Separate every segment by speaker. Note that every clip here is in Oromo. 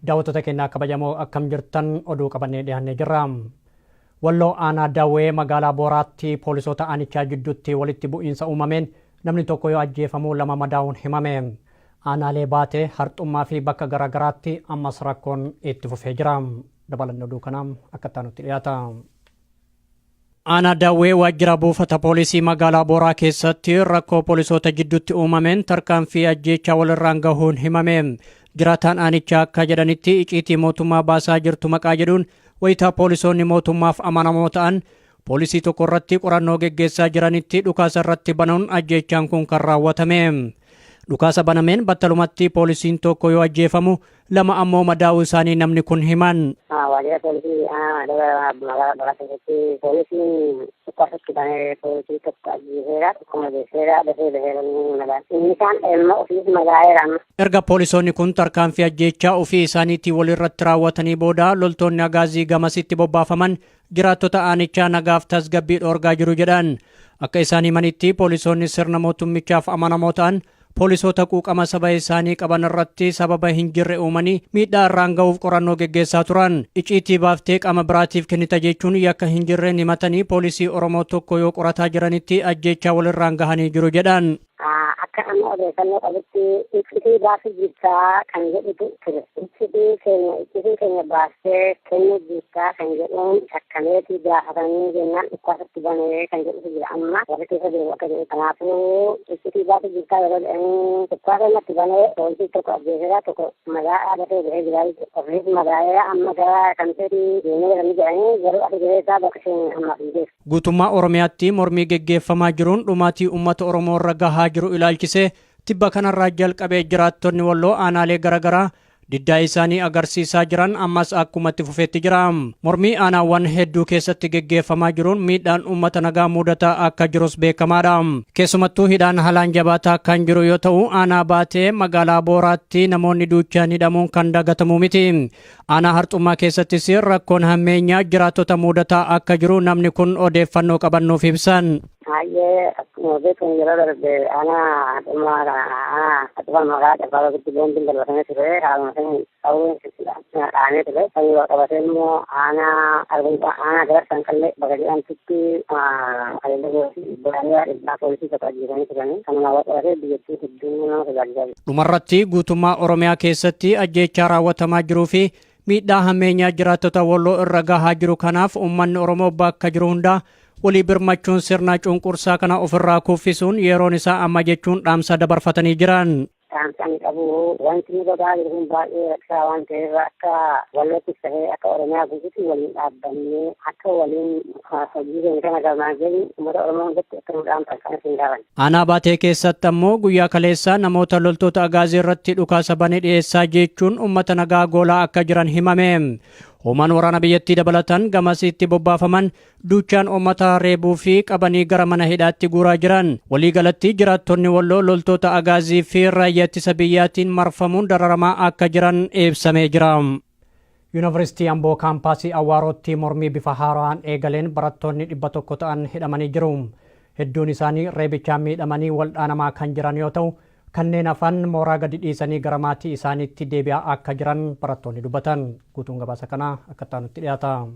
Speaker 1: Daawwattoota keenyaa kabajamoo, akkam jirtan? Oduu qabannee dhiyaannee jirra. Walloo aanaa Daawwee magaalaa Booraatti poolisoota aanichaa jidduutti walitti bu'iinsa uumameen namni tokko yoo ajjeefamu lama madaa'uun himame. Aanaalee Baatee, Harxummaa fi bakka garaagaraatti ammas rakkoon itti fufee jira. Dabalanni oduu kanaa akka itti dhiyaata. Aanaa Daawwee waajjira buufata poolisii magaalaa Booraa keessatti rakkoo poolisoota jidduutti uumameen tarkaanfii ajjeechaa walirraan gahuun himame. Jiraataan aanichaa akka jedhanitti, iciitii mootummaa baasaa jirtu maqaa jedhuun wayitaa poolisoonni mootummaaf amanamoo ta'an poolisii tokko irratti qorannoo geggeessaa jiranitti dhukaasa irratti banuun ajjeechaan kun kan raawwatame. Dhukaasa banameen battalumatti poolisiin tokko yoo ajjeefamu, lama ammoo madaa'uu isaanii namni kun himan.
Speaker 2: Waajjira poolisii aanaa magaalaa Booraa keessatti poolisiin dhukaasatti banee poolisii tokko ajjeeseera, tokko madeesseera, dafee dafee inni madaa. Inni isaan immoo ofiis madaa'eera amma.
Speaker 1: Erga poolisoonni kun tarkaanfii ajjeechaa ofii isaaniitii walirratti raawwatanii booda, loltoonni agaazii gamasitti bobbaafaman jiraattota aanichaa nagaaf tasgabbii dhoorgaa jiru jedhan. Akka isaan himanitti, poolisoonni sirna mootummichaaf amanamoo ta'an poolisoota quuqama saba isaanii qaban irratti sababa hin jirre uumanii miidhaa irraan ga'uuf qorannoo geggeessaa turan. Iciitii baaftee qaama biraatiif kennita jechuun yakka hin jirreen himatanii poolisii Oromoo tokko yoo qorataa jiranitti ajjeechaa walirraan gahanii jiru jedhan.
Speaker 2: Akka amma odeeffannoo qabutti, iccitii baasuu jirtaa kan jedhutu ture. Iccitii keenya baastee kennuu jirtaa kan jedhuun shakkameeti gaafatanii jennaan dhukaasatti banee kan jedhutu jira amma warri keessa jiru akka jedhu. Kanaafuu iccitii baasuu jirtaa yeroo jedhanii dhukaasa natti banee poolisii tokko ajjeeseera, tokko madaa dafee bahee jira jechuudha. Ofiis madaa'eera, amma gara kamseetii deemee jiranii jedhanii, garuu ati jireessaa bakka isheen ammaaf hin beeku.
Speaker 1: Guutummaa Oromiyaatti mormii geggeeffamaa jiruun dhumaatii uummata Oromoo irra gahaa jiru ilaalchisee tibba kanarraa jalqabee jiraattonni Walloo aanaalee garaagaraa diddaa isaanii agarsiisaa jiran ammas akkumatti fufeetti jira. Mormii aanaawwan hedduu keessatti geggeeffamaa jiruun miidhaan uummata nagaa mudataa akka jirus beekamaadha. Keessumattuu hidhaan haalaan jabaataa kan jiru yoo ta'u, aanaa Baatee magaalaa Booraatti namoonni duuchaan hidhamuun kan dagatamu miti. Aanaa Harxummaa keessattis rakkoon hammeenyaa jiraattota mudataa akka jiru namni kun odeeffannoo qabannuuf ibsan.
Speaker 2: Baay'ee akkuma beekamu, yeroo darbe aanaa Harxummaa, aanaa Harxummaa magaalaa Caffaa boombiin darbatamee ture. Haaluma saniin qawween dhahamee ture. Sanii wal qabatee immoo aanaa Arbaa, aanaa gara Sanqallee bakka jedhamtutti ajaja dhibbaa poolisii tokko ajjeesanii turanii. Kanuma wal qabatee biyyattii hedduu nama sodaachisaa jiru.
Speaker 1: Dhumarratti, guutummaa Oromiyaa keessatti ajjeechaa raawwatamaa jiruu fi miidhaa hammeenyaa jiraattota Walloo irra gahaa jiru kanaaf uummanni Oromoo bakka jiru hundaa walii birmachuun sirna cunqursaa kana ofirraa kuffisuun yeroon isaa amma jechuun dhaamsa dabarfatanii jiran.
Speaker 2: Dhaamsa ani qabu, wanti nu godhaa jiru kun baay'ee rakkisaa waan ta'eef, akka Walloottis ta'ee akka Oromiyaa guutuutti waliin dhaabbannee akka waliin hojii keenya kana galmaan geenyu uummata Oromoo hundatti akka nu dhaamsan kan isin gaafanne.
Speaker 1: Aanaa Baatee keessatti ammoo guyyaa kaleessaa namoota loltoota agaazii irratti dhukaasa banee dhiyeessaa jechuun uummata nagaa goolaa akka jiran himame. Hoomaan waraana biyyattii dabalatan gamasitti bobbaafaman duuchaan uummata reebuu fi qabanii gara mana hidhaatti guuraa jiran. Waliigalatti jiraattonni Walloo loltoota agaazii fi raayyaa ittisa biyyaatiin marfamuun dararamaa akka jiran ibsamee jira. Yuunivarsiitii Amboo kaampaasii Awwaarootti mormii bifa haaraan eegaleen barattoonni 100 ta'an hidhamanii jiru. Hedduun isaanii reebichaan miidhamanii waldhaanamaa kan jiran yoo ta'u, kanneen hafan mooraa gadi dhiisanii gara maatii isaaniitti deebi'aa akka jiran barattoonni dubbatan. Guutuun gabaasa kanaa akka itti dhiyaata.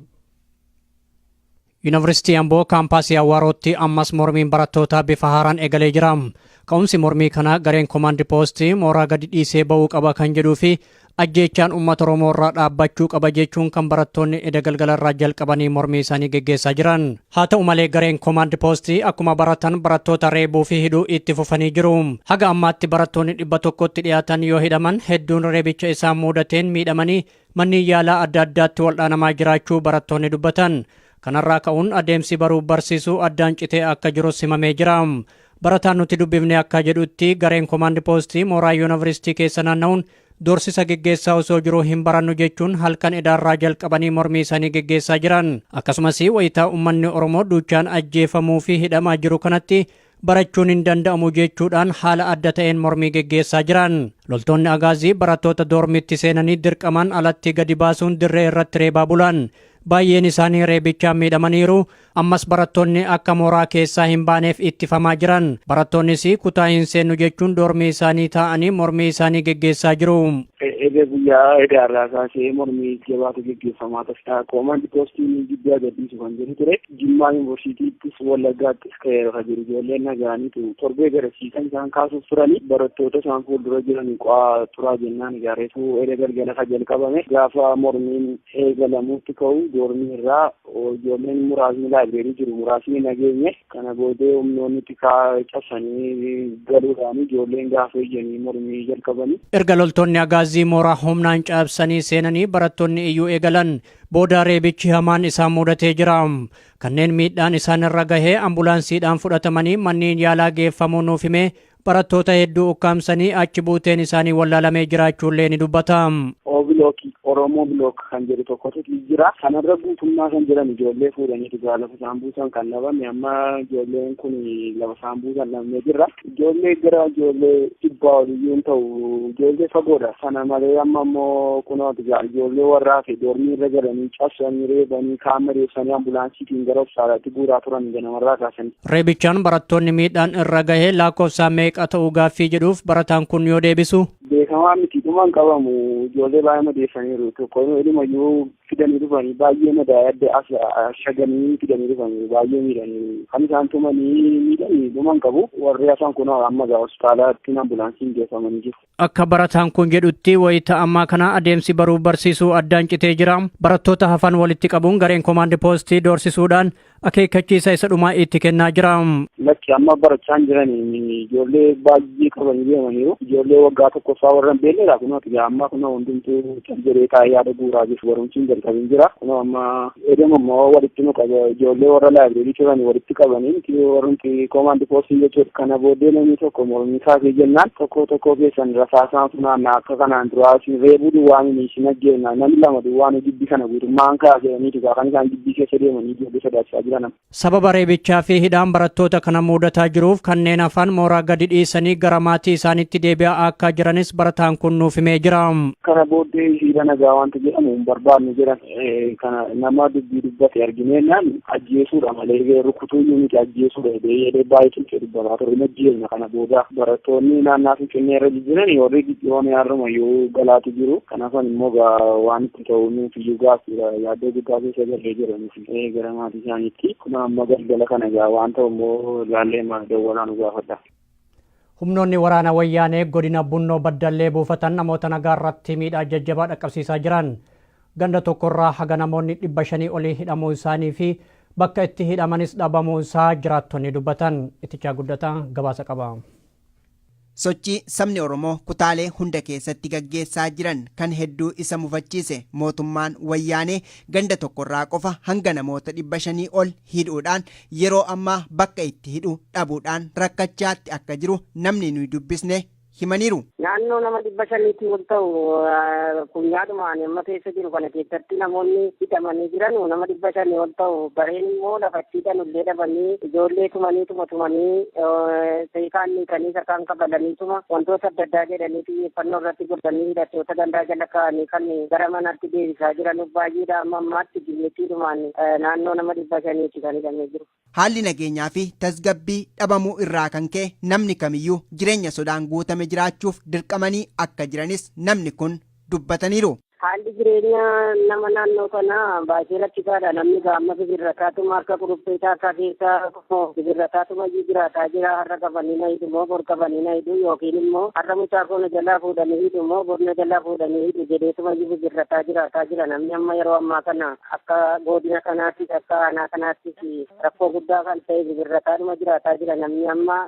Speaker 1: Yuunivarsiitii Amboo kaampaasii Awwaarootti ammas mormiin barattootaa bifa haaraan eegalee jira. Ka'umsi mormii kanaa gareen komaandi poostii mooraa gadi dhiisee ba'uu qaba kan jedhuu fi ajjeechaan uummata Oromoo irraa dhaabbachuu qaba jechuun kan barattoonni eda galgala irraa jalqabanii mormii isaanii geggeessaa jiran. Haa ta'u malee, gareen komaandi poostii akkuma baratan barattoota reebuu fi hidhuu itti fufanii jiru. Haga ammaatti barattoonni 100tti dhiyaatan yoo hidhaman, hedduun reebicha isaan mudateen miidhamanii manneen yaalaa adda addaatti waldhaanamaa jiraachuu barattoonni dubbatan. Kanarraa ka'uun adeemsi baruu barsiisuu addaan citee akka jirus himamee jira. Barataan nuti dubbifne akka jedhutti, gareen komaandi poostii mooraa yuunivarsiitii keessa naanna'uun doorsisa geggeessaa osoo jiruu hin barannu jechuun halkan edaarraa jalqabanii mormii isaanii geggeessaa jiran. Akkasumas wayitaa uummanni Oromoo duuchaan ajjeefamuu fi hidhamaa jiru kanatti barachuun hin danda'amu jechuudhaan haala adda ta'een mormii geggeessaa jiran. Loltoonni agaazii barattoota doormitti seenanii dirqamaan alatti gadi baasuun dirree irratti reebaa bulan. Baay'een isaanii reebichaan miidhamaniiru. Ammas barattoonni akka mooraa keessaa hin baaneef ittifamaa jiran. Barattoonnis kutaa hin seennu jechuun doormii isaanii taa'anii mormii isaanii geggeessaa jiru.
Speaker 3: Egaa guyyaa edaarraa kaasee mormii jabaatu geggeeffamaa ture. Koomaandi poostiin gibbii agarsiisu kan jedhu ture. Jimmaa yuunivarsiitiittis Wallaggaattis ka'eera kan jiru. Ijoolleen nagaaniitu torbee garasiisan isaan kaasuuf turani. Barattoota isaan fuuldura jiran qo'aa turaa jennaan ijaareetu eda galgala kan jalqabame. Gaafa mormiin eegalamuutti ka'u doormii irraa ijoolleen muraasni laayibireerii jiru muraasni nageenye. Kana booddee humnoonni tikaa cabsanii galuudhaan ijoolleen gaafa ijjanii mormii jalqabani.
Speaker 1: Erga loltoonni agaazii mooraa humnaan cabsanii seenanii barattoonni iyyuu eegalan booda reebichi hamaan isaan mudatee jira. Kanneen miidhaan isaan irra gahee ambulaansiidhaan fudhatamanii manneen yaalaa geeffamuu nuuf hime barattoota hedduu ukkaamsanii achi buuteen isaanii wallaalamee jiraachuullee ni dubbata.
Speaker 3: O bilookii Oromoo bilook kan jedhu tokkotu jira. Kanarra guutummaa kan jedhan ijoollee fuudhanii dhugaa lafa isaan buusan kan dhabame amma ijoolleen kun lafa isaan buusan dhabnee jirra. Ijoollee gara ijoollee 100 oliyyuu hin ta'u ijoollee fagoodha. Sana malee amma immoo kunoo ijoollee warraa fi doormii irra galanii cabsanii reebanii kaan madeessanii ambulaansiitiin gara hospitaalaatti guuraa turan ganamarraa kaasanii.
Speaker 1: Reebichaan barattoonni miidhaan irra gahee lakkoofsaan meeqa ta'uu gaaffii jedhuuf barataan kun yoo deebisu.
Speaker 3: Beekamaa miti dhumaan qabamu ijoollee baay'ee madeessaniiru. Tokko ilumayyuu fidanii dhufanii baay'ee madaa'ee adda as shaganii fidanii dhufanii baay'ee miidhanii kan isaan tumanii miidhanii dhumaan qabu. Warri hafan kun amma gaa hospitaalaatti ambulaansiin geeffamanii jiru.
Speaker 1: Akka barataan kun jedhutti wayita ammaa kana adeemsi baruu barsiisuu addaan citee jira. Barattoota hafan walitti qabuun gareen koomaandi poostii doorsisuudhaan akeekkachiisa isa dhumaa itti kennaa jira.
Speaker 3: Lakki amma barachaa hin jiran ijoollee baay'ee qabanii deemaniiru. Ijoollee waggaa tokkoffaa warra hin beeknedha. Kunoo amma kunoo hundumtuu jedhee taa'ee yaada guuraa jiru. Barumsi hin jalqabin jira. Kunoo amma edema immoo walitti nu qaba. Ijoollee warra laayibireerii turan walitti qabanii warrumti koomaandi poostii jechuudha. Kana booddee namni tokko mormii kaasee jennaan tokko tokko keessan rasaasaan funaannaa akka kanaan duraa isin reebuu duwwaan isin ajjeefna namni lama duwwaan gibbii kana guutummaan kaasanii dhugaa kan isaan gibbii keessa deemanii ijoollee sodaachisaa jiran.
Speaker 1: Sababa reebichaa fi hidhaan barattoota kana mudataa jiruuf kanneen hafan mooraa gadi dhiisanii gara maatii isaaniitti deebi'aa akka jiranis barataan kun nuuf himee jira.
Speaker 3: Kana booddee hiriira nagaa wanta jedhamu hin barbaadnu jedhan kana nama dubbii dubbate argineennaan ajjeesuudha malee rukutuu iyyuu miti ajjeesuudha jedhee baay'ee cimsee dubbataa ture hin ajjeefna kana booda barattoonni naannaa Finfinnee irra jijjiiran warri yoon har'umayyuu galaatu jiru. Kanaafan immoo waan itti ta'u nuuf iyyuu gaaffiidha yaaddoo guddaa keessa gallee jira nuuf gara maatii isaaniitti. Kun amma galgala kana gaa waan ta'u immoo laallee dawwalaa nu gaafadha.
Speaker 1: Humnoonni waraana wayyaanee godina Bunnoo Baddallee buufatan namoota nagaa irratti miidhaa jajjabaa dhaqqabsiisaa jiran. Ganda tokkorraa haga namoonni 500 olii hidhamuu isaanii fi bakka itti hidhamanis dhabamuu isaa jiraattonni dubbatan. Itichaa Guddataa gabaasa qaba.
Speaker 4: Sochii sabni Oromoo kutaalee hunda keessatti gaggeessaa jiran kan hedduu isa mufachiise mootummaan wayyaanee ganda tokkorraa qofa hanga namoota 500 ol hidhuudhaan yeroo ammaa bakka itti hidhu dhabuudhaan rakkachaatti akka jiru namni nuyi dubbisne himaniiru.
Speaker 2: Naannoo nama 500 ol ta'u kunyaadhumaan amma keessa jiru kana keessatti namoonni hidhamanii jiran nama 500 ol ta'u bareen immoo lafatti hidhan illee dhabanii ijoollee tumanii tumanii seekaan hiikanii sakaan kabalanii tuma wantoota adda addaa jedhanii xiyyeeffannoo irratti godhanii hidhattoota gandaa jala kaa'anii kan gara manaatti deebisaa jiran baay'eedha. Amma ammaatti biyyattiidhumaan naannoo nama 500 kan hidhamee jiru.
Speaker 4: Haalli nageenyaa fi tasgabbii dhabamuu irraa kan ka'e namni kamiyyuu jireenya sodaan guutame jiraachuuf dirqamanii akka jiranis namni kun dubbataniiru.
Speaker 2: Haalli jireenya nama naannoo kanaa baay'ee rakkisaadha. Namni gaamma bibirrataatuma harka quruphee taakaa keessa bibirrataatuma iyyuu jiraataa jira. Har'a qabanii na hidhu moo bor qabanii na hidhu yookiin immoo har'a mucaa koo na jalaa fuudhanii hidhu moo bor na jalaa fuudhanii hidhu jedheetuma iyyuu bibirrataa jiraataa jira. Namni amma yeroo ammaa kana akka godina kanaattis akka aanaa kanaattis rakkoo guddaa kan ta'e bibirrataatuma jiraataa jira. Namni amma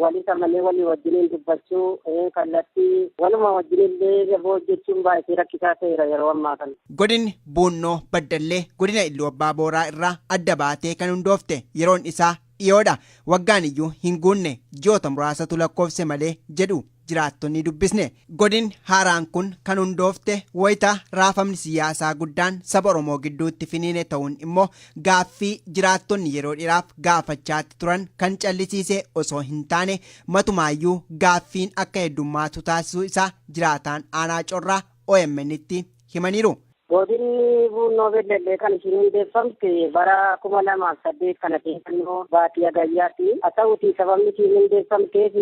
Speaker 2: walisa malee walii wajjiniin dubbachuu kallattii waluma wajjinillee jaboo hojjechuun baay'ee rakkisaa ta'eera yeroo ammaa kana.
Speaker 4: Godinni Bunnoo Baddallee godina Iluu Abbaa Booraa irraa adda baatee kan hundoofte yeroon isaa dhiyoodha. Waggaan iyyuu hin guunne ji'oota muraasatu lakkoofse malee jedhu jiraattonni dubbisne. Godinni haaraan kun kan hundoofte wayita raafamni siyaasaa guddaan saba Oromoo gidduutti finiine ta'uun immoo gaaffii jiraattonni yeroo dheeraaf gaafachaatti turan kan callisiise osoo hin taane matumaayyuu gaaffiin akka heddummaatu taasisuu isaa jiraataan aanaa Corraa OMN'tti himaniiru.
Speaker 2: Godinni Buunnoo Beddellee kan ishiin hundeeffamte bara 2008 kana keessannoo baatii Hagayyaatti. Haa ta'uuti, sababni ishiin hundeeffamteef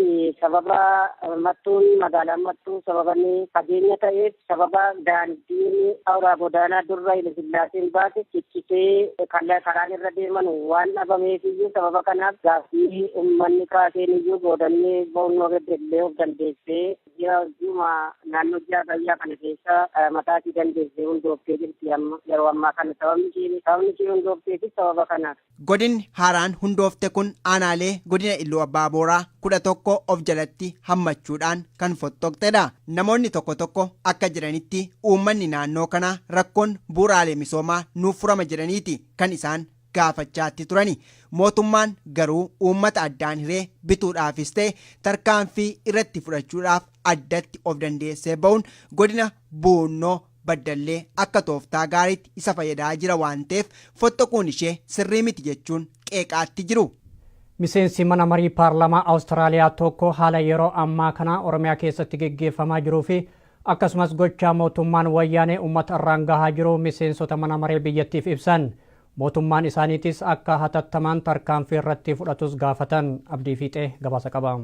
Speaker 2: sababa Mattuun, magaalaan Mattuu sababa inni fageenya ta'eef, sababa daandiin awuraa godaanaa durra Hayilasillaaseen baase ciccitee karaan irra deeman waan dhabameef iyyuu, sababa kanaaf gaaffii uummanni kaaseen iyyuu godinni Buunnoo Beddellee of dandeessee ji'a juma naannoo ji'a Hagayyaa kana keessa mataa ishii dandeessee hundooftee jirti. Amma yeroo ammaa kana sababni isheen hundoofteefis sababa kanaaf.
Speaker 4: Godinni haaraan hundoofte kun aanaalee godina Illuu Abbaa Booraa 11 of jalatti hammachuudhaan kan fottoqxedha. Namoonni tokko tokko akka jedhanitti, uummanni naannoo kanaa rakkoon bu'uuraalee misoomaa nuuf furama jedhaniiti kan isaan gaafachaatti turani. Mootummaan garuu uummata addaan hiree bituudhaafis ta'e tarkaanfii irratti fudhachuudhaaf addatti of dandeessee ba'uun godina Buunnoo Baddallee akka tooftaa gaariitti isa fayyadaa jira waan ta'eef, fottoquun ishee sirrii miti jechuun qeeqaatti jiru.
Speaker 1: Miseensi mana marii paarlamaa Awustiraaliyaa tokko haala yeroo ammaa kana Oromiyaa keessatti geggeeffamaa jiruu fi akkasumas gochaa mootummaan Wayyaanee uummata irraan gahaa jiru miseensota mana maree biyyattiif ibsan. Mootummaan isaaniitis akka hatattamaan tarkaanfii irratti fudhatus gaafatan. Abdii Fiixee gabaasa qaba.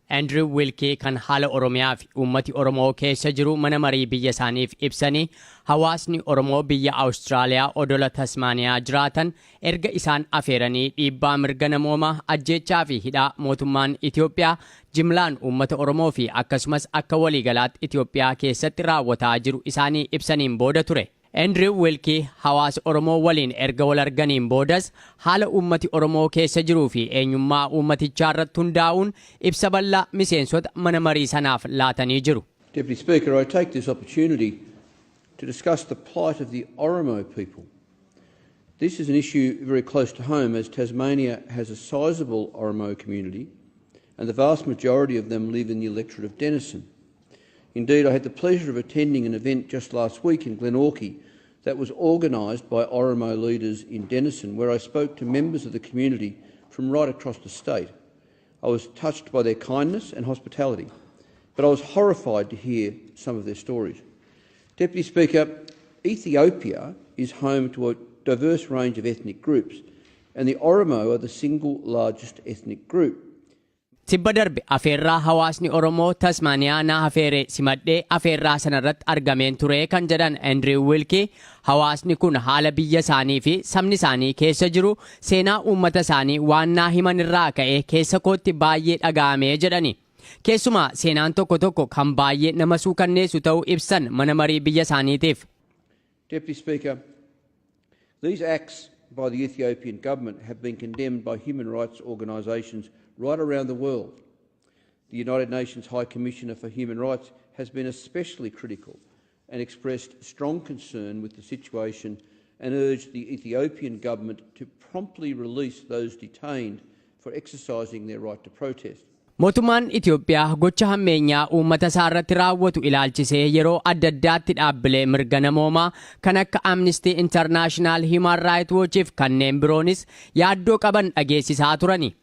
Speaker 5: Andrew Wilkie kan haala Oromiyaa fi uummati Oromoo keessa jiru mana marii biyya isaaniif ibsanii, hawaasni Oromoo biyya Awustiraaliyaa odola Tasmaaniyaa jiraatan erga isaan afeeranii dhiibbaa mirga namoomaa, ajjeechaa fi hidhaa mootummaan Itoophiyaa jimlaan uummata Oromoo fi akkasumas akka waliigalaatti Itoophiyaa keessatti raawwataa jiru isaanii ibsaniin booda ture. Andrew Wilkie hawaasa Oromoo waliin erga wal arganiin boodas haala uummati Oromoo keessa jiruu fi eenyummaa uummatichaa irratti hundaa'uun ibsa bal'aa miseensota mana marii sanaaf laatanii jiru.
Speaker 6: Deputy Speaker, I take this opportunity to discuss the plight of the Oromo people. This is an issue very close to home, as Tasmania has a sizable Oromo community and the vast majority of them live in the electorate of Denison. Indeed, I had the pleasure of attending an event just last week in Glenorchy that was organised by Oromo leaders in Denison, where I spoke to members of the community from right across the state. I was touched by their kindness and hospitality, but I was horrified to hear some of their stories. Deputy Speaker, Ethiopia is home to a diverse range of ethnic groups, and the Oromo are the single largest ethnic group.
Speaker 5: Tibba darbe afeerraa hawaasni Oromoo Tasmaaniyaa na afeere simadhee afeerraa sanarratti argameen ture kan jedhan Andrew Wilkie, hawaasni kun haala biyya isaanii fi sabni isaanii keessa jiru, seenaa uummata isaanii waan naa himan irraa ka'ee keessa kootti baay'ee dhaga'amee jedhani. Keessumaa seenaan tokko tokko kan baay'ee nama suukanneessu ta'uu ibsan mana marii biyya isaaniitiif.
Speaker 6: Deputy Speaker, these acts by the Ethiopian government have been condemned by human rights organisations right around the world. The United Nations High Commissioner for Human Rights has been especially critical and expressed strong concern with the situation and urged the Ethiopian government to promptly release those detained for exercising their right to protest.
Speaker 5: Mootummaan Itoophiyaa gocha hammeenyaa uummata isaa irratti raawwatu ilaalchisee yeroo adda addaatti dhaabbilee mirga namoomaa kan akka Amnesty International, Human Rights Watch fi kanneen biroonis yaaddoo qaban dhageessisaa turani.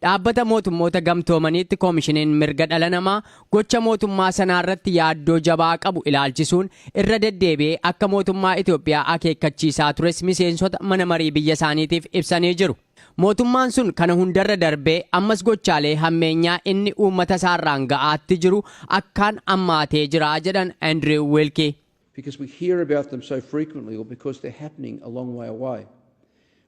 Speaker 5: Dhaabbata Mootummoota Gamtoomaniitti koomishiniin mirga dhala namaa gocha mootummaa sanaa irratti yaaddoo jabaa qabu ilaalchisuun irra deddeebi'ee akka mootummaa Itoophiyaa akeekkachiisaa tures miseensota mana marii biyya isaaniitiif ibsanii jiru. Mootummaan sun kana hundarra darbee ammas gochaalee hammeenyaa inni uummata isaarraan ga'aatti jiru akkaan ammaatee jira jedhan Andrew Wilkie.
Speaker 6: Because we hear about them so frequently or because they're happening a long way away.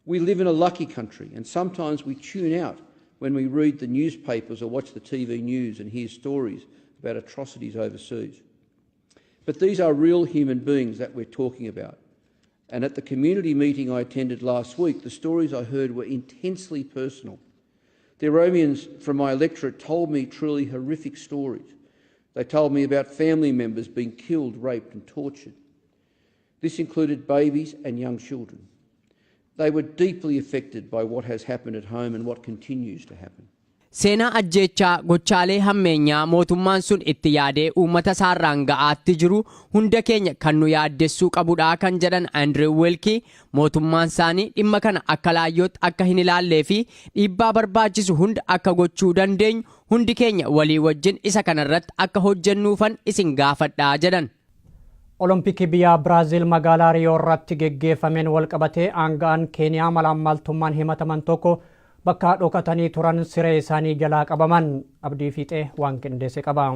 Speaker 6: We live in a lucky country, and sometimes we tune out when we read the newspapers or watch the TV news and hear stories about atrocities overseas. But these are real human beings that we're talking about. And at the community meeting I attended last week, the stories I heard were intensely personal. The Oromians from my electorate told me truly horrific stories. They told me about family members being killed, raped, and tortured. This included babies and young children. They were deeply affected by what has happened at home and what continues to happen.
Speaker 5: Seenaa ajjeechaa, gochaalee hammeenyaa mootummaan sun itti yaadee uummata isaarraan ga'aatti jiru hunda keenya kan nu yaaddessuu qabudha kan jedhan Andrew Wilkie, mootummaan isaanii dhimma kana akka laayyootti akka hin ilaallee fi dhiibbaa barbaachisu hunda akka gochuu dandeenyu hundi keenya walii wajjin isa kanarratti akka hojjennuufan isin gaafadhaa jedhan.
Speaker 1: Olompikii biyya Biraaziil magaalaa Riyoo irratti geggeeffameen walqabatee aanga'aan Keeniyaa malaammaltummaan himataman tokko bakka dhokatanii turan siree isaanii jalaa qabaman. Abdii Fiixee waan qindeesse qaba.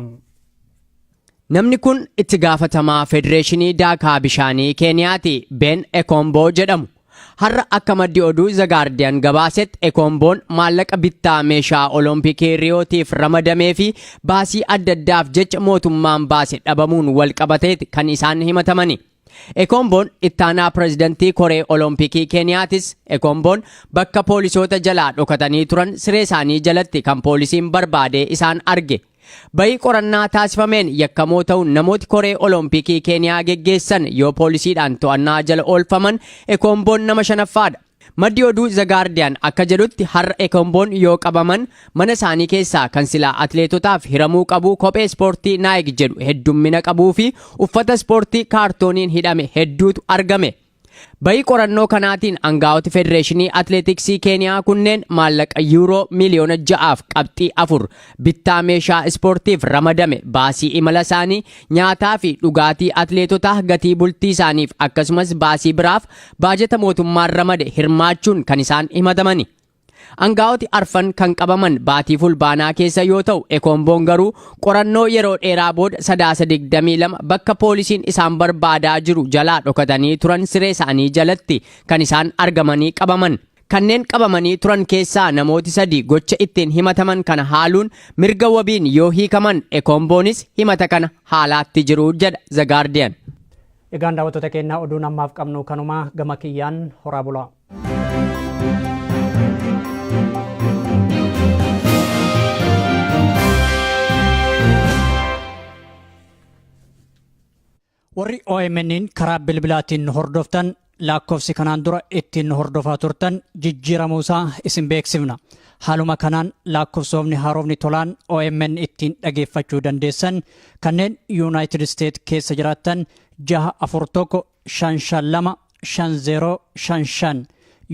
Speaker 5: Namni kun itti gaafatamaa Federeeshinii Daakaa Bishaanii Keeniyaati, Ben Ekomboo jedhamu. Har'a akka maddi oduu The Guardian gabaasetti, Ekomboon maallaqa bittaa meeshaa Olompikii Riyootiif ramadamee fi baasii adda addaaf jecha mootummaan baase dhabamuun wal qabateeti kan isaan himatamani. Ekomboon ittaanaa pirezidantii Koree Olompikii Keeniyaatis. Ekomboon bakka poolisoota jalaa dhokatanii turan siree isaanii jalatti kan poolisiin barbaadee isaan arge. Bayii qorannaa taasifameen yakkamoo ta'uun namooti Koree Olompikii Keeniyaa geggeessan yoo poolisiidhaan to'annaa jala oolfaman Ekomboon nama shanaffaadha. Maddi oduu The Guardian akka jedhutti, har'a Ekomboon yoo qabaman mana isaanii keessaa kan silaa atleetotaaf hiramuu qabu kophee ispoortii Nike jedhu heddummina qabuu fi uffata ispoortii kaartooniin hidhame hedduutu argame. Bayii qorannoo kanaatiin aangaa'oti Federeeshinii Atleetiksii Keeniyaa kunneen maallaqa yuuroo 6.4 miliyoona bittaa meeshaa ispoortiif ramadame baasii imala isaanii, nyaataa fi dhugaatii atleetotaa, gatii bultii isaaniif akkasumas baasii biraaf baajata mootummaan ramade hirmaachuun kan isaan himatamani. Aangaa'oti arfan kan qabaman baatii Fulbaanaa keessa yoo ta'u, Ekomboon garuu qorannoo yeroo dheeraa booda Sadaasa 22 bakka poolisiin isaan barbaadaa jiru jalaa dhokatanii turan siree isaanii jalatti kan isaan argamanii qabaman. Kanneen qabamanii turan keessaa namooti sadi gocha ittiin himataman kana haaluun mirga wabiin yoo hiikaman, Ekomboonis himata kana haalaatti jiru jedha The Guardian.
Speaker 1: Egaan daawwattoota keenyaa, oduun ammaaf qabnu kanuma. Gama kiyyaan horaa bulaa. Warri OMN'n karaa bilbilaatiin hordoftan, lakkoofsi kanaan dura ittiin hordofaa turtan jijjiiramuusaa isin beeksifna. Haaluma kanaan lakkoofsoomni haaromni tolaan OMN ittiin dhageeffachuu dandeessan, kanneen United States keessa jiraattan 641-552-5055,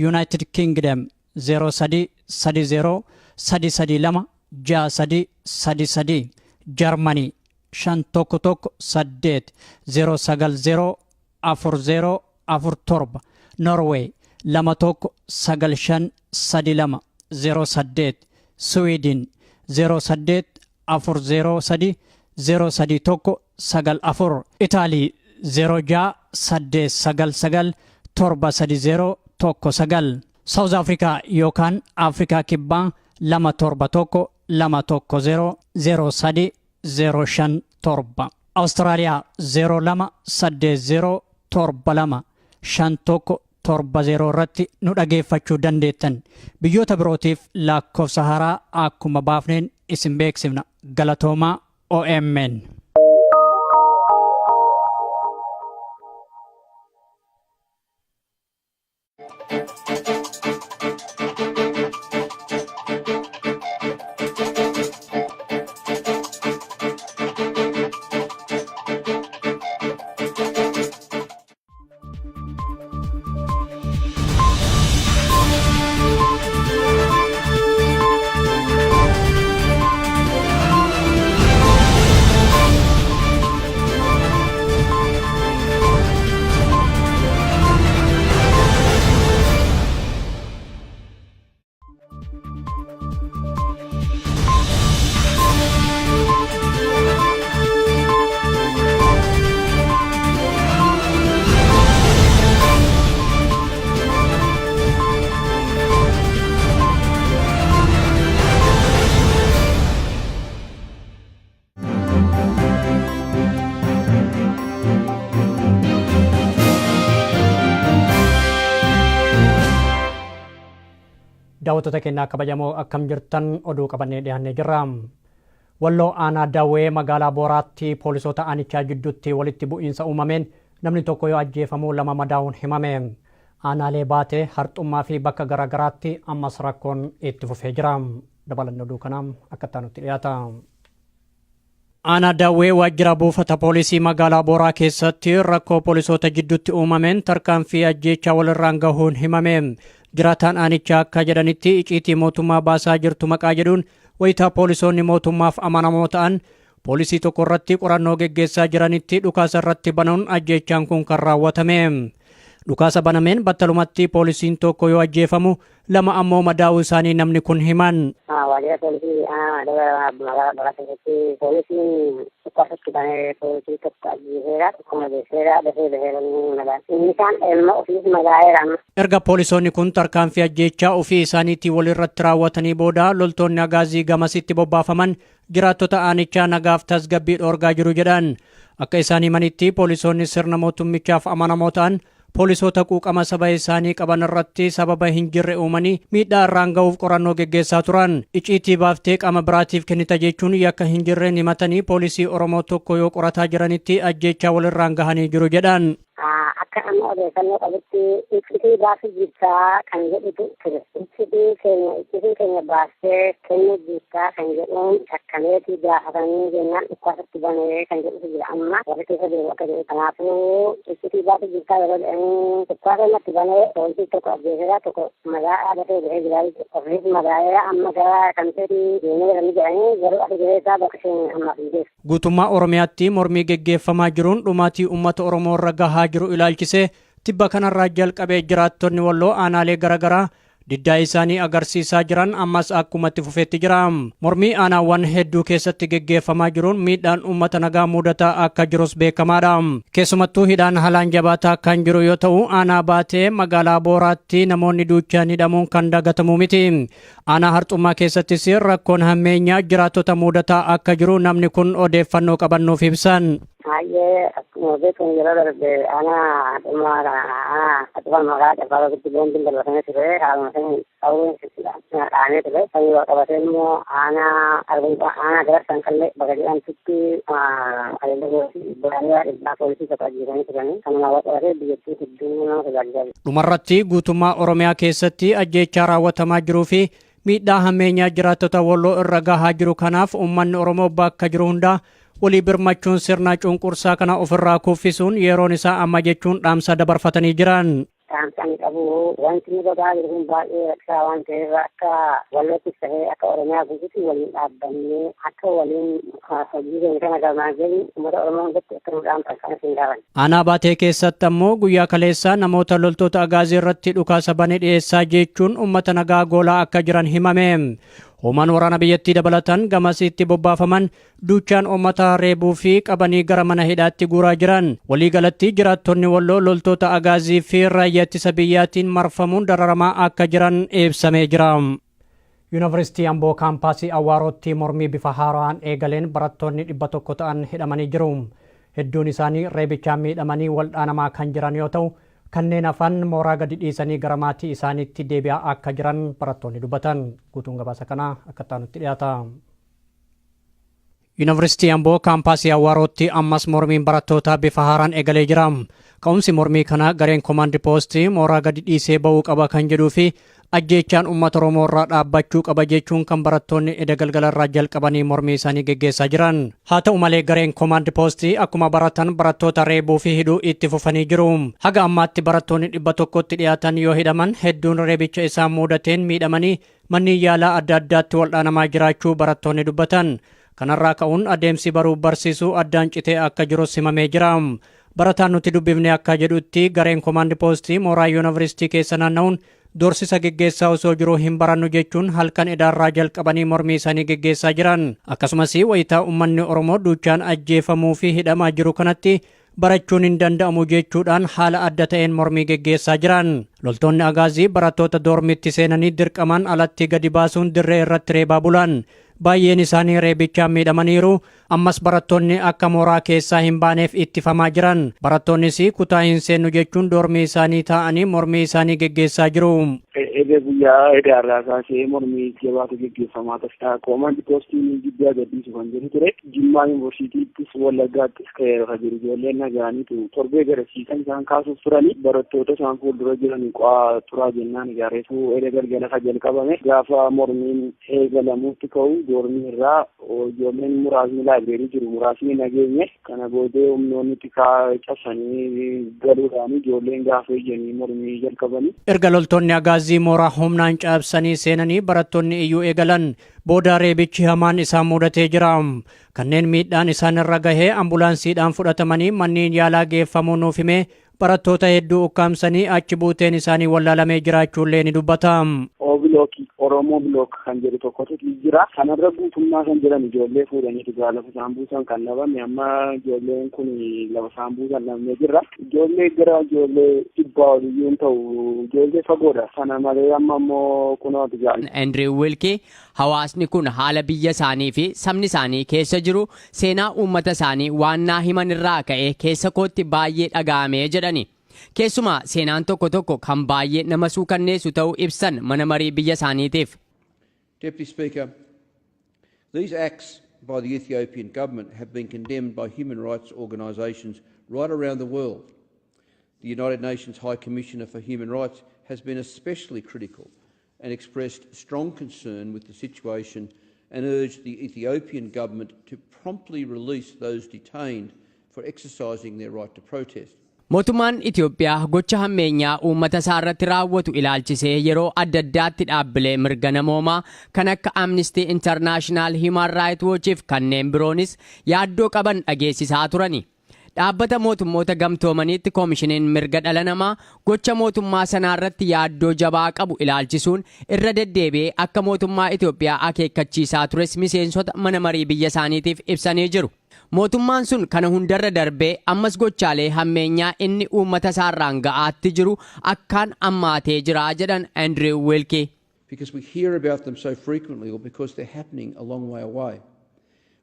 Speaker 1: United Kingdom 0330 332 6333, Germany 511 8 090 4047, Norway 21953208, Sweden 08 403 031 94, Itaalii 06 899 730 19, South Africa yookaan Afrikaa Kibbaa 271 210 03 057, Awustiraaliyaa 02 80 72 51 70 irratti nu dhageeffachuu dandeettan. Biyyoota birootiif lakkoofsa haaraa akkuma baafneen isin beeksifna. Galatoomaa, OMN. Daawwattoota keenyaa kabajamoo, akkam jirtan? Oduu qabannee dhiyaannee jirra. Walloo aanaa Daawwee magaalaa Booraatti poolisoota aanichaa jidduutti walitti bu'iinsa uumameen namni tokko yoo ajjeefamu lama madaa'uun himame. Aanaalee Baatee, Harxummaa fi bakka garaagaraatti ammas rakkoon itti fufee jira. Dabalanni oduu kanaa akka itti dhiyaata. Aanaa Daawwee waajjira buufata poolisii magaalaa Booraa keessatti rakkoo poolisoota jidduutti uumameen tarkaanfii ajjeechaa walirraan gahuun himame. Jiraataan aanichaa akka jedhanitti, iciitii mootummaa baasaa jirtu maqaa jedhuun wayitaa poolisoonni mootummaaf amanamoo ta'an poolisii tokko irratti qorannoo geggeessaa jiranitti dhukaasa irratti banuun ajjeechaan kun kan raawwatame. Dhukaasa banameen battalumatti poolisiin tokko yoo ajjeefamu, lama ammoo madaa'uu isaanii namni kun himan.
Speaker 2: Waajjira poolisii aanaa magaalaa Baraa keessatti poolisiin dhukaasatti banee poolisii tokko ajjeeseera, tokko madeesseera, dafee dafee inni madaa. Inni isaan ilma ofiis madaa'eera amma.
Speaker 1: Erga poolisoonni kun tarkaanfii ajjeechaa ofii isaaniitii walirratti raawwatanii booda, loltoonni Agaazii gamasitti bobbaafaman jiraattota aanichaa nagaaf tasgabbii dhoorgaa jiru jedhan. Akka isaan himanitti, poolisoonni sirna mootummichaaf amanamoo ta'an poolisoota quuqama saba isaanii qaban irratti sababa hin jirre uumanii miidhaa irraan ga'uuf qorannoo geggeessaa turan. Iciitii baaftee qaama biraatiif kennita jechuun yakka hin jirreen himatanii poolisii Oromoo tokko yoo qorataa jiranitti ajjeechaa walirraan gahanii jiru jedhan.
Speaker 2: Akka amma odeeffannoo qabutti iccitii baasuu jirtaa kan jedhutu ture. Iccitii keenya baastee kennuu jirtaa kan jedhuun shakkameeti gaafatamii jennaan dhukaasatti banee kan jedhutu jira amma warri keessa jiru akka jedhu. Kanaafuu iccitii baasuu jirtaa yeroo jedhanii dhukaasa natti banee poolisii tokko ajjeeseera, tokko madaa dafee bahee jira jechuudha. Ofiis madaa'eera, amma gara kamteetti deemee jiranii jedhanii, garuu ati jireessaa bakka isheen ammaaf hin geessu.
Speaker 1: Guutummaa Oromiyaatti mormii geggeeffamaa jiruun dhumaatii uummata Oromoo irra gahaa jiru ilaalchisee tibba kanarraa jalqabee jiraattonni Walloo aanaalee garaagaraa diddaa isaanii agarsiisaa jiran ammas akkumatti fufeetti jira. Mormii aanaawwan hedduu keessatti geggeeffamaa jiruun miidhaan uummata nagaa mudataa akka jirus beekamaadha. Keessumattuu hidhaan haalaan jabaataa kan jiru yoo ta'u, aanaa Baatee magaalaa Booraatti namoonni duuchaan hidhamuun kan dagatamu miti. Aanaa Harxummaa keessattis rakkoon hammeenyaa jiraattota mudataa akka jiru namni kun odeeffannoo qabannuuf ibsan.
Speaker 2: Baay'ee akkuma beekamu yeroo darbe aanaa dhummaa aanaa Haxufa magaalaa Caffaa giddu boombiin darbatamee ture. Haaluma saniin qawween dhahamee ture. Sanii wal qabatee immoo aanaa Arbaa aanaa Galarsan qallee bakka jedhamtutti ajaja boraanii dhibbaa poolisii tokko ajjeesanii turanii, kanuma wal qabatee biyyattii hedduu nama sodaachisaa jiru.
Speaker 1: Dhumarratti, guutummaa Oromiyaa keessatti ajjeechaa raawwatamaa jiruu fi miidhaa hammeenyaa jiraattota Walloo irra gahaa jiru kanaaf uummanni Oromoo bakka jiru hundaa walii birmachuun sirna cunqursaa kana ofirraa kuffisuun yeroon isaa amma jechuun dhaamsa dabarfatanii jiran.
Speaker 2: Dhaamsa ani qabu, wanti nu godhaa jiru kun baay'ee rakkisaa waan ta'eef, akka Walloottis ta'ee akka Oromiyaa guutuutti waliin dhaabbannee akka waliin hojii keenya kana galmaan geenyu uummata Oromoo hundatti akka nu dhaamsan kana siin gaafan.
Speaker 1: Aanaa Baatee keessatti ammoo guyyaa kaleessaa namoota loltoota Agaazii irratti dhukaasa bane dhiyeessaa jechuun uummata nagaa goolaa akka jiran himame. Hoomaan waraana biyyattii dabalatan gamasitti bobbaafaman duuchaan uummata reebuu fi qabanii gara mana hidhaatti guuraa jiran. Waliigalatti jiraattonni Walloo loltoota Agaazii fi raayyaa ittisa biyyaatiin marfamuun dararamaa akka jiran ibsamee jira. Yuunivarsiitii Amboo kaampaasii Awwaarootti mormii bifa haaraan eegaleen barattoonni 100 ta'an hidhamanii jiru. Hedduun isaanii reebichaan miidhamanii waldhaanamaa kan jiran yoo ta'u, kanneen hafan mooraa gadi dhiisanii gara maatii isaaniitti deebi'aa akka jiran barattoonni dubbatan. Guutuun gabaasa kanaa akka itti dhiyaata. Yuunivarsiitii Amboo kaampaasii Awwaarootti ammas mormiin barattootaa bifa haaraan eegalee jira. Ka'umsi mormii kanaa gareen koomaandi poostii mooraa gadi dhiisee ba'uu qaba kan jedhuu fi ajjeechaan uummata Oromoo irraa dhaabbachuu qaba jechuun kan barattoonni eda galgala irraa jalqabanii mormii isaanii geggeessaa jiran. Haa ta'u malee, gareen koomaandi poostii akkuma baratan barattoota reebuu fi hidhuu itti fufanii jiru. Haga ammaatti barattoonni 100tti dhiyaatan yoo hidhaman, hedduun reebicha isaan mudateen miidhamanii manneen yaalaa adda addaatti waldhaanamaa jiraachuu barattoonni dubbatan. Kanarraa ka'uun adeemsi baruu barsiisuu addaan citee akka jirus himamee jira. Barataan nuti dubbifne akka jedhutti, gareen koomaandi poostii mooraa yuunivarsiitii keessa naanna'uun doorsisa geggeessaa osoo jiru hin barannu jechuun halkan edaarraa jalqabanii mormii isaanii geggeessaa jiran. Akkasumas wayitaa uummanni Oromoo duuchaan ajjeefamuu fi hidhamaa jiru kanatti barachuun hin danda'amu jechuudhaan haala adda ta'een mormii geggeessaa jiran. Loltoonni Agaazii barattoota doormitti seenanii dirqamaan alatti gadi baasuun dirree irratti reebaa bulan. Baay'een isaanii reebichaan miidhamaniiru. Ammas barattoonni akka mooraa keessaa hin baaneef ittifamaa jiran. Barattoonnis kutaa hin seennu jechuun doormii isaanii taa'anii mormii isaanii geggeessaa jiru.
Speaker 3: Ega guyyaa edaarraa kaasee mormii jabaatu geggeeffamaa ture. Koomaandi poostiin giddaa gadhiisu kan jedhu ture. Jimmaa Yuunivarsiitiittis Wallaggaattis ka'eera kan jiru. Ijoolleen nagaaniitu torbee garasiisan isaan kaasuuf turani, barattoota isaan fuuldura jiran qo'aa turaa jennaan ijaareetu eda galgala kan jalqabame. Gaafa mormiin eegalamuutti ka'u doormii irraa ijoolleen muraasni library jiru, muraasni nageenye. Kana boodee humnoonni tikaa cabsanii galuudhaan ijoolleen gaafa ijjanii mormii jalqabanii.
Speaker 1: Erga loltoonni Agaazii Mooraa humnaan cabsanii seenanii barattoonni iyyuu eegalan. Booda reebichi hamaan isaan mudatee jira. Kanneen miidhaan isaan irra gahee ambulaansiidhaan fudhatamanii manneen yaalaa geeffamuu nuuf hime, barattoota hedduu ukkaamsanii achi buuteen isaanii wallaalamee jiraachuullee ni dubbata.
Speaker 3: O Block, Oromoo Block kan jedhu tokkotu jira. Kanarra guutummaa kan jedhan ijoollee fuudhanii dhugaa lafa isaan buusan kan dhabame, amma ijoolleen kun lafa isaan buusan dhabnee jirra. Ijoollee gara ijoollee 100 oliyyuu hin ta'u, ijoollee fagoodha. Sana malee amma immoo kunoo dhugaa.
Speaker 5: Andrew Wilkie hawaasni kun haala biyya isaanii fi sabni isaanii keessa jiru seenaa uummata isaanii waan naa himan irraa ka'ee keessa kootti baay'ee dhaga'amee jedhani. Keessumaa seenaan tokko tokko kan baay'ee nama suukanneessu ta'uu ibsan mana marii biyya isaaniitiif.
Speaker 6: Deputy Speaker, these acts by the Ethiopian government have been condemned by human rights organisations right around the world. The United Nations High Commissioner for Human Rights has been especially critical and expressed strong concern with the situation and urged the Ethiopian government to promptly release those detained for exercising their right to protest.
Speaker 5: Mootummaan Itoophiyaa gocha hammeenyaa uummata isaa irratti raawwatu ilaalchisee yeroo adda addaatti dhaabbilee mirga namoomaa kan akka Amnesty International, Human Rights Watch fi kanneen biroonis yaaddoo qaban dhageessisaa turani. Dhaabbata Mootummoota Gamtoomaniitti koomishiniin mirga dhala namaa gocha mootummaa sanaa irratti yaaddoo jabaa qabu ilaalchisuun irra deddeebi'ee akka mootummaa Itoophiyaa akeekkachiisaa tures miseensota mana marii biyya isaaniitiif ibsanii jiru. Mootummaan sun kana hundarra darbee ammas gochaalee hammeenyaa inni uummata isaarraan ga'aatti jiru akkaan ammaatee jira jedhan Andrew Wilkie.
Speaker 6: Because we hear about them so frequently or because they're happening a long way away.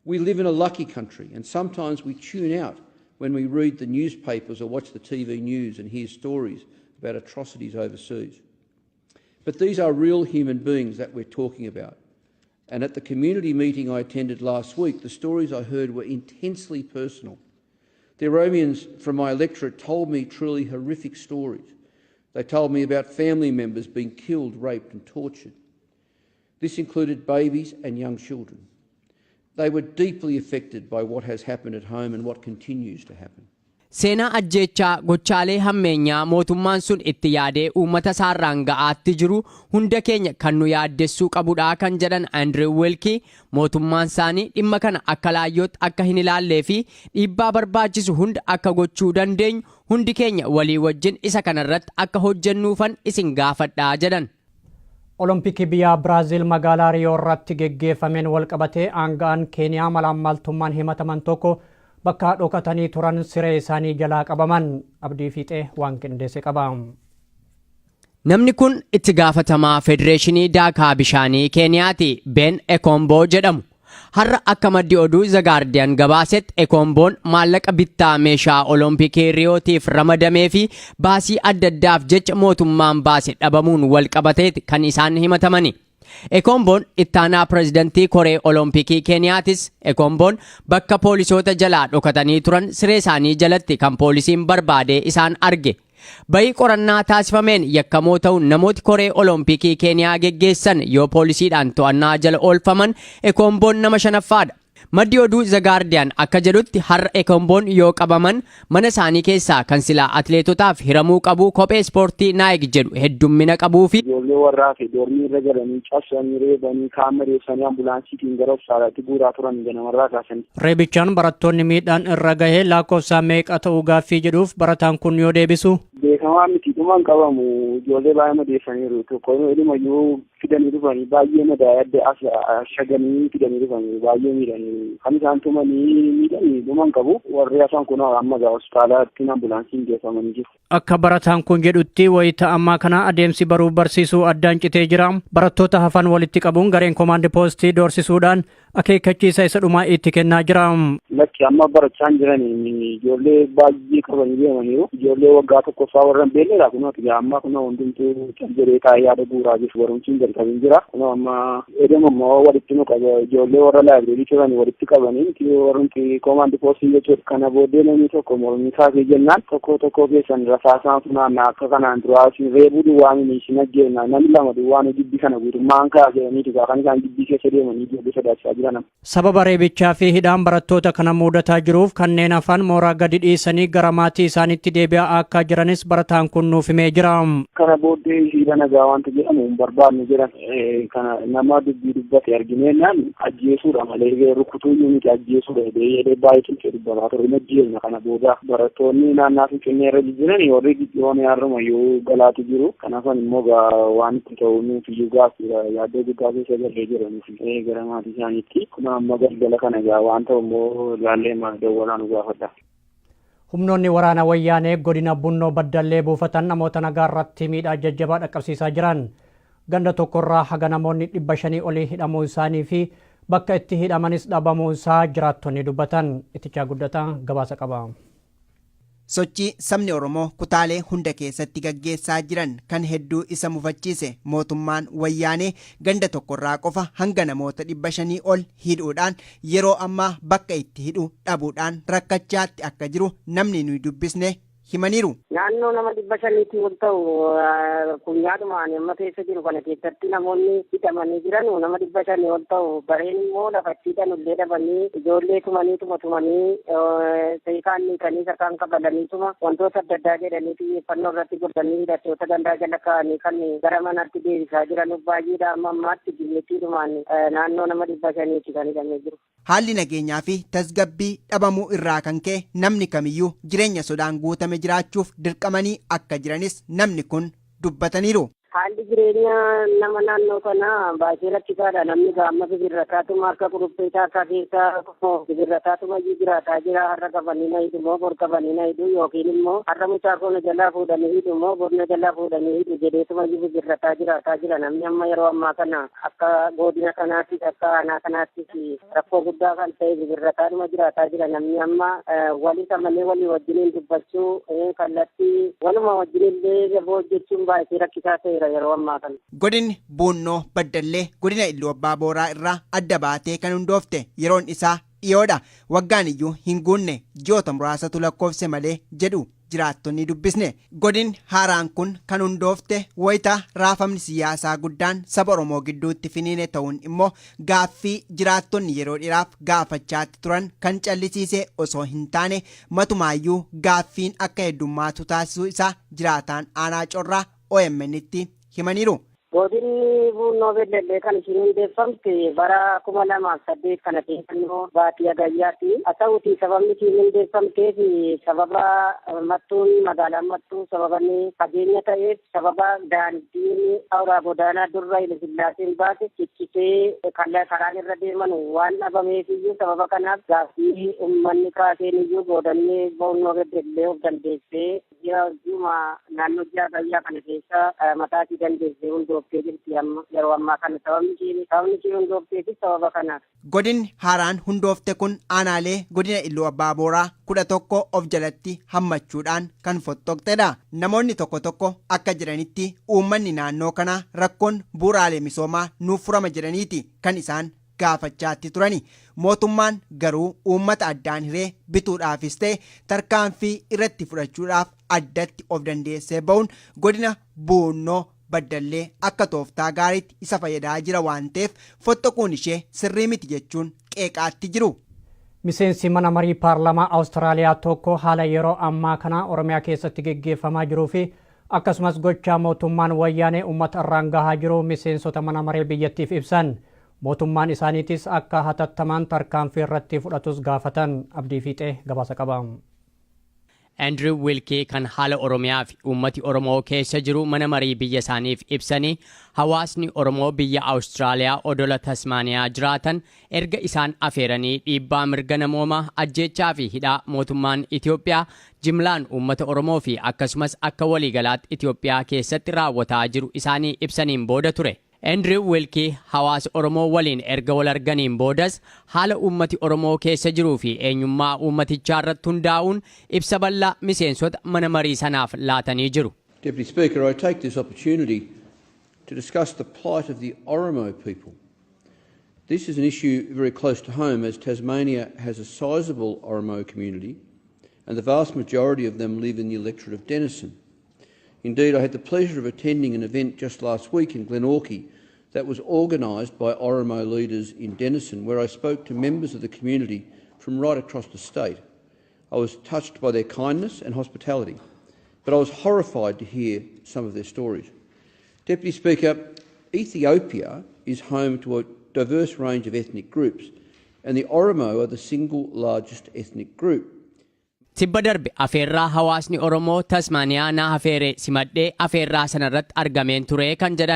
Speaker 6: We live in a lucky country, and sometimes we tune out when we read the newspapers or watch the TV news and hear stories about atrocities overseas. But these are real human beings that we're talking about. And at the community meeting I attended last week, the stories I heard were intensely personal. The Oromians from my electorate told me truly horrific stories. They told me about family members being killed, raped, and tortured. This included babies and young children. They were deeply affected by what has happened at home and what continues to happen.
Speaker 5: Seenaa ajjeechaa gochaalee hammeenyaa mootummaan sun itti yaadee uummata isaarraan ga'aatti jiru hunda keenya kan nu yaaddessuu qabudha kan jedhan Andrew Wilkie, mootummaan isaanii dhimma kana akka laayyootti akka hin ilaallee fi dhiibbaa barbaachisu hunda akka gochuu dandeenyu hundi keenya walii wajjin isa kanarratti akka hojjennuufan isin gaafadhaa jedhan.
Speaker 1: Olompikii biyya Biraaziil magaalaa Riyoo irratti geggeeffameen walqabatee aanga'aan Keeniyaa malaammaltummaan himataman tokko bakka dhokatanii turan siree isaanii jalaa qabaman. Abdii Fiixee waan qindeesse qaba.
Speaker 5: Namni kun itti gaafatamaa Federeeshinii Daakaa Bishaanii Keeniyaati, Ben Ekomboo jedhamu. Har'a akka maddi oduu The Guardian gabaasetti, Ekomboon maallaqa bittaa meeshaa Olompikii Riyootiif ramadamee fi baasii adda addaaf jecha mootummaan baase dhabamuun wal qabateeti kan isaan himatamani. Ekomboon ittaanaa pirezidantii Koree Olompikii Keeniyaatis. Ekomboon bakka poolisoota jalaa dhokatanii turan siree isaanii jalatti kan poolisiin barbaadee isaan arge. Bayii qorannaa taasifameen yakkamoo ta'uun namooti Koree Olompikii Keeniyaa geggeessan yoo poolisiidhaan to'annaa jala oolfaman Ekomboon nama shanaffaadha. Maddi oduu The Guardian akka jedhutti, har'a Ekomboon yoo qabaman mana isaanii keessaa kan silaa atleetotaaf hiramuu qabu kophee ispoortii Nike jedhu heddummina qabuu fi
Speaker 3: Ijoollee warraa fi dormii irra galanii cabsanii, reebanii, kaan madeessanii ambulaansiitiin gara hospitaalaatti guuraa turan ganamarraa kaasanii.
Speaker 1: Reebichaan barattoonni miidhaan irra gahee lakkoofsa meeqa ta'uu gaaffii jedhuuf barataan kun yoo deebisu.
Speaker 3: Beekamaa miti, dhumaan qabamu, ijoollee baay'ee madeessaniiru. Tokko ilumayyuu fidanii dhufanii baay'ee madaa'ee adda as shaganii fidanii dhufanii baay'ee miidhanii, kan isaan tumanii miidhanii dhumaan qabu. Warri hafan kun amma gaa hospitaalaatti ambulaansiin geeffamanii jiru.
Speaker 1: Akka barataan kun jedhutti, wayita ammaa kana adeemsi baruu barsiisuu addaan citee jira. Barattoota hafan walitti qabuun gareen koomaandi poostii doorsisuudhaan akeekkachiisa isa dhumaa itti kennaa jira.
Speaker 3: Lakki, amma barachaa hin jiran, ijoollee baay'ee qabanii deemaniiru. Ijoollee waggaa tokkoffaa warra hin beeknedha. Kun amma kun hundumtuu cal jedhee taa'ee yaada guuraa jiru, barumsi hin jalqabu. jalqabin jira. Kunoo amma edema immoo walitti nu qaba, ijoollee warra library turan walitti qabanii warrumti command post jechuudha. Kana booddee namni tokko mormii kaasee jennaan, tokko tokko keessan rasaasaan funaannaa, akka kanaan duraa isin reebuu duwwaan isin ajjeesna, namni lama duwwaan gibbii kana guutummaan kaasee kan isaan gibbii keessa deemanii ijoollee sodaachisaa jiran.
Speaker 1: Sababa reebichaa fi hidhaan barattoota kana mudataa jiruuf kanneen hafan mooraa gadi dhiisanii gara maatii isaaniitti deebi'aa akka jiranis barataan kun nuuf himee jira.
Speaker 3: Kana booddee hiriira nagaa wanta jedhamu hin barbaannu jedhan. Kana nama dubbii dubbate argineenyaan ajjeesuudha malee rukutuu miti, ajjeesuudha jedhee baay'ee cimsee dubbataa ture. Hin ajjeesna kana booda. Barattoonni naannaa Finfinnee irra jiran warri dhiyyoon har'umayyuu galaatu jiru. Kanaafan immoo waan itti ta'u nuuf iyyuu gaaffiidha, yaaddoo guddaa keessa gallee jira nuuf gara maatii isaaniitti. Kun amma galgala kana gaa waan ta'u immoo laallee dawwalaa nu gaafadha.
Speaker 1: Humnoonni waraana Wayyaanee godina Bunnoo Baddallee buufatan namoota nagaa irratti miidhaa jajjabaa dhaqqabsiisaa jiran. Ganda tokkorraa haga namoonni 500 olii hidhamuu isaanii fi bakka itti hidhamanis dhabamuu isaa jiraattonni dubbatan. Itichaa Guddataa gabaasa qaba.
Speaker 4: Sochii sabni Oromoo kutaalee hunda keessatti gaggeessaa jiran kan hedduu isa mufachiise mootummaan Wayyaanee ganda tokkorraa qofa hanga namoota 500 ol hidhuudhaan yeroo ammaa bakka itti hidhu dhabuudhaan rakkachaatti akka jiru namni nuyi dubbisne himaniiru.
Speaker 2: Naannoo nama 500tti ol ta'u kunyaadhumaan amma keessa jiru kana keessatti namoonni hidhamanii jiran nama 500 ol ta'u. Bareen immoo lafatti hidhan illee dhabanii, ijoollee tumanii tuma tumanii, seekaan hiikanii sakaan kabalanii tuma wantoota adda addaa jedhanii xiyyeeffannoo irratti godhanii hidhattoota gandaa jala kaa'anii kan gara manaatti deebisaa jiran baay'eedha. Amma ammaatti biyyattiidhumaan naannoo nama 500ti kan hidhamee jiru.
Speaker 4: Haalli nageenyaa fi tasgabbii dhabamuu irraa kan ka'e namni kamiyyuu jireenya sodaan guutame jiraachuuf dirqamanii akka jiranis namni kun dubbataniiru.
Speaker 2: Haalli jireenya nama naannoo kanaa baay'ee rakkisaadha. Namni gaamma bibirrataatuma akka quruphee taakaa keessa bibirrataatuma iyyuu jiraataa jira. Har'a qabanii na hidhu moo bor qabanii na hidhu, yookiin immoo har'a mucaa koo na jalaa fuudhanii hidhu moo bor na jalaa fuudhanii hidhu jedheetuma iyyuu bibirrataa jiraataa jira. Namni amma yeroo ammaa kana akka godina kanaattis akka aanaa kanaattis rakkoo guddaa kan ta'e bibirrataatuma jiraataa jira. Namni amma walisa malee walii wajjiniin dubbachuu, kallattii waluma wajjinillee gaboo hojjechuun baay'ee rakkisaa ta'eera yeroo ammaa kana.
Speaker 4: Godinni Buunnoo Baddallee godina Illuu Abbaa Booraa irraa adda baatee kan hundoofte yeroon isaa dhiyoodha. Waggaan iyyuu hin guunne, ji'oota muraasatu lakkoofse malee jedhu jiraattonni dubbisne. Godinni haaraan kun kan hundoofte wayita raafamni siyaasaa guddaan saba Oromoo gidduutti finiine ta'uun immoo gaaffii jiraattonni yeroo dheeraaf gaafachaatti turan kan callisiise osoo hin taane, matumaayyuu gaaffiin akka heddummaatu taasisuu isaa jiraataan aanaa Corraa OMN'tti himaniiru.
Speaker 2: Godinni Buunnoo Beddellee kan ishiin hundeeffamte bara 2008 kana keessannoo baatii Hagayyaatti. Haa ta'uuti sababni ishiin hundeeffamteef sababa Mattuun, magaalaan Mattuu sababa inni fageenya ta'eef, sababa daandiin awuraa godaanaa durra Hayilasillaaseen baase ciccitee karaan irra deeman waan dhabameef iyyuu, sababa kanaaf gaaffii uummanni kaaseen iyyuu godinni Buunnoo Beddellee of dandeessee ji'a ji'uma naannoo ji'a Hagayyaa kana keessa mataa ishii dandeessee hundooftee jirti. Amma yeroo ammaa kana sababni isheen hundoofteefis sababa kanaaf.
Speaker 4: Godinni haaraan hundoofte kun aanaalee godina Illuu Abbaa Booraa 11 of jalatti hammachuudhaan kan fottoqxedha. Namoonni tokko tokko akka jedhanitti uummanni naannoo kanaa rakkoon bu'uuraalee misoomaa nuuf furama jedhaniiti kan isaan gaafachaatti turani. Mootummaan garuu uummata addaan hiree bituudhaafis ta'e tarkaanfii irratti fudhachuudhaaf addatti of dandeessee ba'uun godina Buunnoo Baddallee akka tooftaa gaariitti isa fayyadaa jira waan ta'eef fottoquun ishee sirrii miti jechuun qeeqaatti jiru.
Speaker 1: Miseensi mana marii paarlamaa Awustiraaliyaa tokko haala yeroo ammaa kana Oromiyaa keessatti geggeeffamaa jiruu fi akkasumas gochaa mootummaan Wayyaanee uummata irraan gahaa jiru miseensota mana maree biyyattiif ibsan. Mootummaan isaaniitis akka hatattamaan tarkaanfii irratti fudhatus gaafatan. Abdii Fiixee gabaasa qaba.
Speaker 5: Andrew Wilkie kan haala Oromiyaa fi uummati Oromoo keessa jiru mana marii biyya isaaniif ibsanii, hawaasni Oromoo biyya Awustiraaliyaa odola Tasmaaniyaa jiraatan erga isaan afeeranii dhiibbaa mirga namoomaa, ajjeechaa fi hidhaa mootummaan Itoophiyaa jimlaan uummata Oromoo fi akkasumas akka waliigalaatti Itoophiyaa keessatti raawwataa jiru isaanii ibsaniin booda ture. Andrew Wilkie hawaasa Oromoo waliin erga wal arganiin boodas haala uummati Oromoo keessa jiruu fi eenyummaa uummatichaa irratti hundaa'uun ibsa bal'aa miseensota mana marii sanaaf laatanii jiru.
Speaker 6: Deputy Speaker, I take this opportunity To discuss the plight of the Oromo people. This is an issue very close to home, as Tasmania has a sizable Oromo community and the vast majority of them live in the electorate of Denison. Indeed, I had the pleasure of attending an event just last week in Glenorchy that was organised by Oromo leaders in Denison, where I spoke to members of the community from right across the state. I was touched by their kindness and hospitality, but I was horrified to hear some of their stories. Deputy Speaker, Ethiopia is home to a diverse range of ethnic groups, and the Oromo are the single largest ethnic group.
Speaker 5: Tibba darbe afeerraa hawaasni Oromoo Tasmaaniyaa na afeere simadhee afeerraa sanarratti argameen ture kan jedhan.